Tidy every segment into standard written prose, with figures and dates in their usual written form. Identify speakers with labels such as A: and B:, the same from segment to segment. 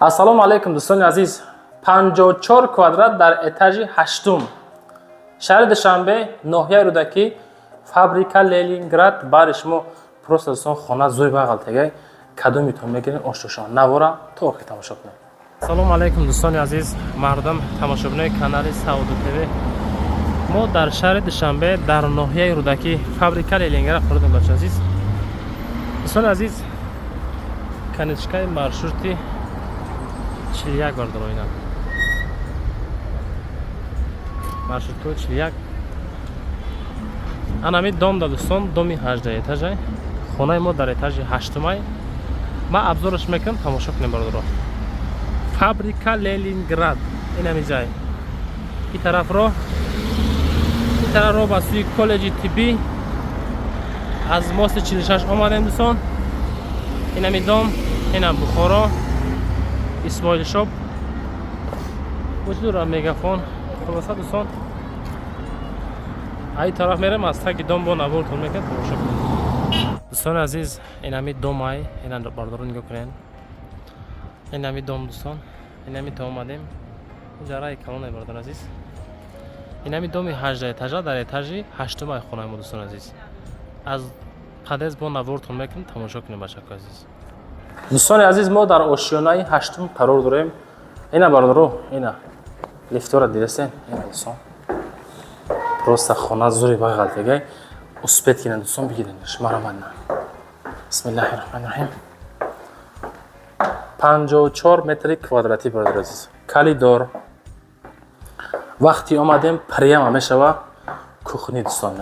A: Ассалому алайкум, дӯстони азиз. 54 квадрат дар этажи ҳаштум, шаҳри Душанбе, ноҳияи Рӯдакӣ, фабрика Ленинград. Бари шумо просто, дӯстон, хона зӯй бағалтегай. Кадомитон мегирен, ошошон навора то охир тамошо кунед. Ассалому алайкум, дӯстони азиз, мардум, тамошобинои канали Сауду ТВ. Мо дар шаҳри Душанбе, дар ноҳияи Рӯдакӣ, фабрика Ленинград хӯрдем, бача азиз. Дӯстони азиз, конечкаи маршрути 41 бардор, ина маршрутҳои 41. Анами дом да, дӯстон, доми 18 этажай. Хонаи мо дар этажи ҳаштумай. Ман обзораш мекунам, тамошо кунем, бародаро. Фабрика Ленинград инами ҷай. Ин тарафро ба сӯи коллеҷи тиббӣ аз мости 46 омадем, дӯстон. Инами дом, инам Бухоро, Исмоил шоп вуҷуд, Мегафон. Хулоса, дӯстон, ай тараф мерем, аз таги дом бо навортон мекунем, тамошо кунем. Дӯстони азиз, инами домай, ина, бардоро, нигоҳ кунед, инами дом, дӯстон, инами то омадем ҷараи калоне, бардор азиз. Инами доми 18 этажа, дар этажи ҳаштумай хонаи мо, дӯстони азиз. Аз подъезд бо навортон мекунем, тамошо кунем, бачако азиз. Дӯстони азиз, мо дар ошёнаи ҳаштум қарор дорем. Ина, бародаро, ина лифтора дидастен. Ина, дӯстон, просто хона зури бағалтегай. Успеть кунед, дӯстон, бигирен шумарамадна. Бисмиллаҳи раҳмани раҳим. 54 метри квадратӣ, бародари азиз, коридор. Вақти омадем, прямо мешава кухни, дӯстон,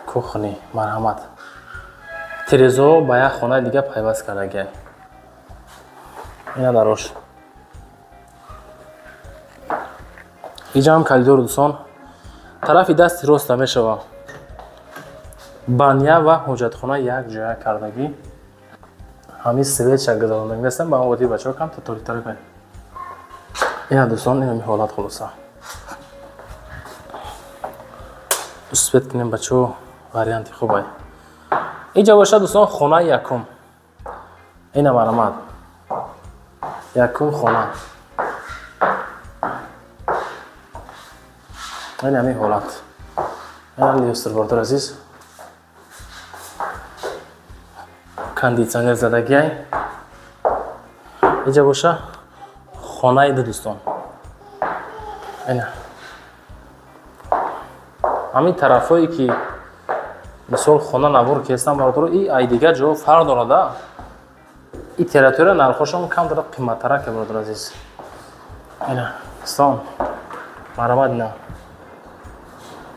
A: кухни, марҳамат. Тирезаҳо ба як хонаи дига пайваст кардагиай. Ина дарош, иҷаам коридор, дӯстон. Тарафи дасти роста мешава баня ва ҳоҷатхона якҷоя кардагӣ. Ҳамин светша гузарондагӣ нестам, ба он бачаҳо кам торитара кунед. Ина, дӯстон, инами ҳолат. Хулоса, успеть кунем, бачаҳо, варианти хубай. Инҷа бошад, дӯстон, хонаи якум. Ина, марҳамат, якум хона. Ин ҳамин ҳолат, ина люстр, бардор азиз, кондитсионер задагиай. Инҷа боша хонаи ду, дӯстон. Ина ҳамин тарафҳое ки, мисол, хона навор кестан, бародаро, и ай дигар ҷо фарқ дорада. И территория нархошон кам дорад, қиматтарак, бародар азиз. Ина, дӯстон, марҳамат, ина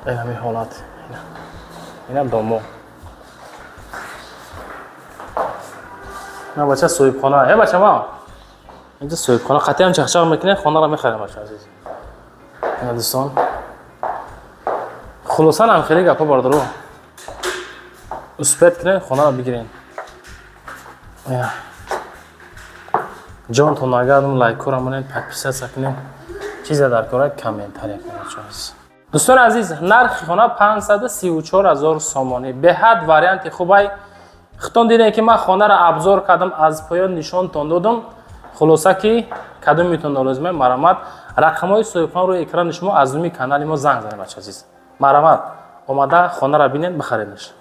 A: ин ҳамин ҳолат. Ина домо. На, бача, соҳибхона э, бача, ма инҷа соҳибхона қатъиам чахчақ мекунем, хонаро мехарем, бача азиз. Ина, дӯстон, хулосан ҳам хеле гапҳо, бародаро, успеть кунед, хонаро бигирен. Ҷонтон агар лайкора монед, подписаться кунед, чизе дар кора комментария кунед, бача азиз. Дӯстони азиз, нархи хона 534 ҳазор сомонӣ. Беҳад варианти хубай. Хитон дидем, ки ман хонаро обзор кардам, аз поён нишонтон додам. Хулоса, ки кадомитон нолозима, марҳамат, рақамҳои соҳибхона рӯи экрани шумо, аз нуми канали мо занг занед, бача азиз. Марҳамат, омада хонаро бинед, бихаредаш.